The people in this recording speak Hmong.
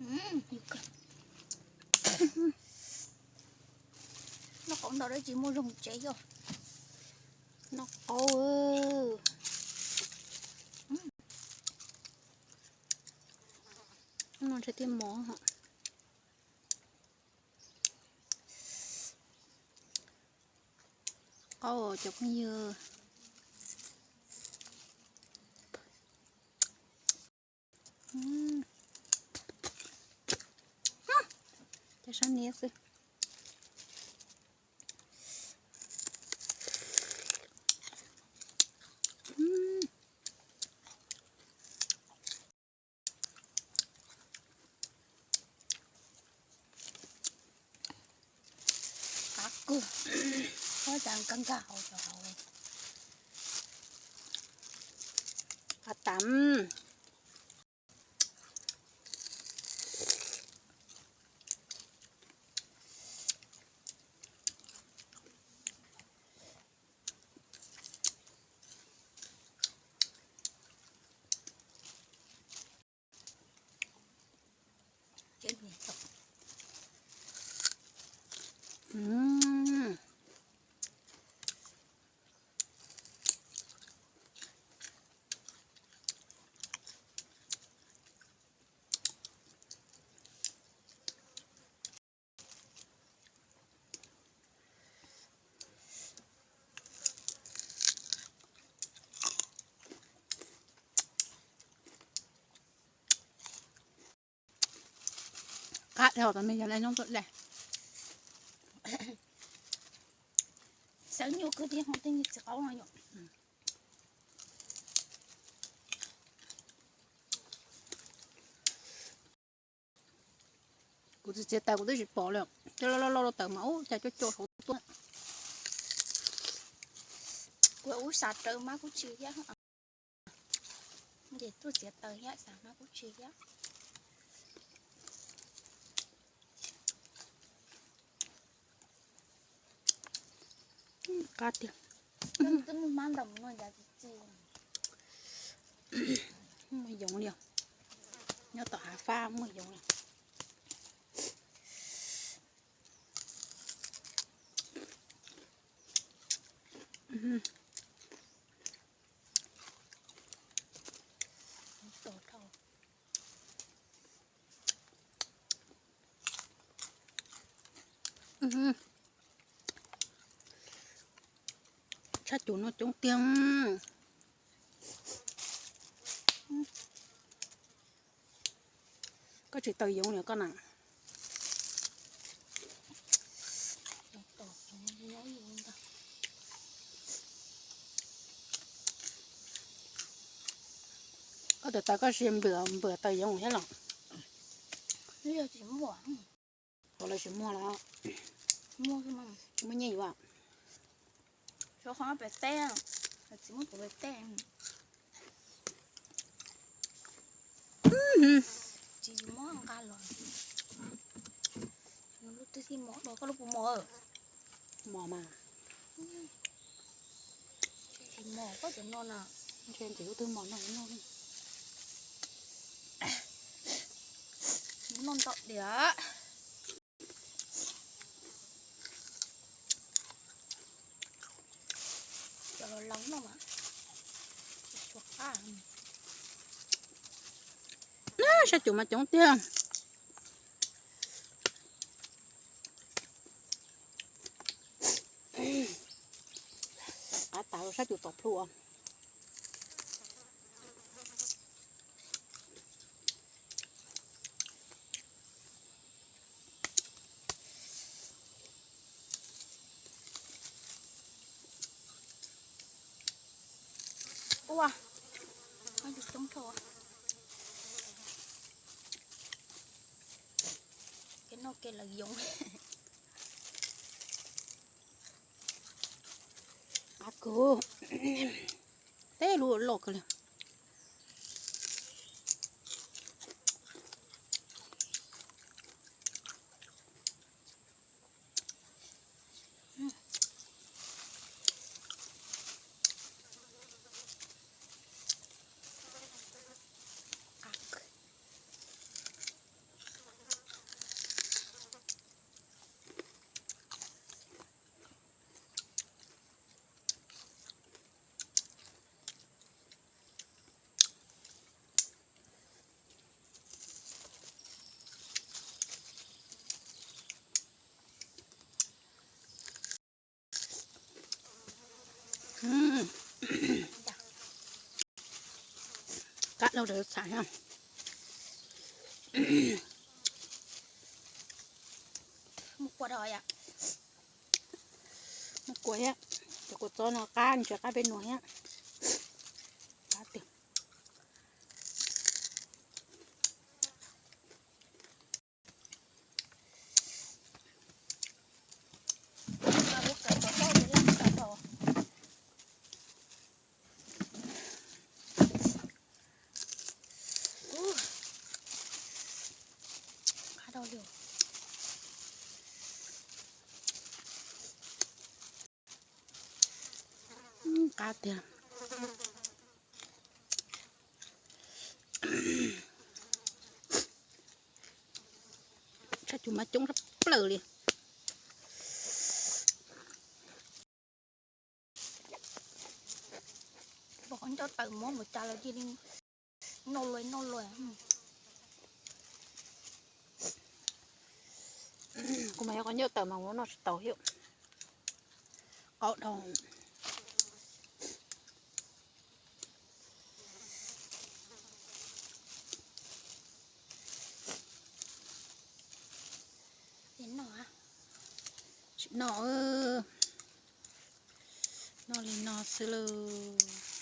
Noj qaub ntau dab tsi muaj zoo tsev yog noj qaub. No ntshe thiaj mov. Qaub cov phooj ywg. Cov sab niab xwb. Qab kawg, ua cas nkag nkag hauv cov hauv. Qab tam. Qab dhau tas me yog le nyob tuaj dai. Xav nyuaj kawg thiab ho tej niag txiv qaub no yom. Kuv txiav txiav taws kuv twb tsis pom li, coj loj loj loj tawm mas ub cas coj coj saud tuaj. Kuv ub xav raws mab kub tsi thiab. Ces tuaj txiav taws thiab xav mab kub tsi thiab. Qab tiag. Twb muaj hmab ntau mus no cas tsis txi. Muaj yoov li os. Nyob tom hav fab muaj yoov li. Tshaj cum no coob tiag. Koj tsis taws yoov li koj na. Koj twb taws koj sis npam npam taws yoov thiab los? Ua lawv tsis muaj los? Muaj nyiaj yuav. Tsis muaj pem teb, tsis muaj pem teb. Tsis muab nqa los. Lub twb txij mos dua koj lub puas mos? Mos mas. Tsis mos koj cov no na. Ntshe ntxim lub twb mos no noj. Noj ntau diam. Cov los laus noj mas tsis tshua qab. Sab cum mas coob tiag. Qab tas sab cum tom plhu os. Ua, coob dhau. Kev noj kev lawv yoov. Qab kawg, teb lub loj kawg li. Qab dhau lawm xav. Mus kua thiab, cov kua txob no qab, ntshe qab peb nuav thiab. Qab tiag. Qab dhau li. Qab tiag. Tshaj cus mas coob tshaj plaws li. Qhov ncauj tawm mob npaum cas los cia li noj luag noj luag. Kuv mas yog qhov ncauj tawm mas kuv noj tsis tau thiab. Qab dhau. Tsis noj, noj li no xwb lauj.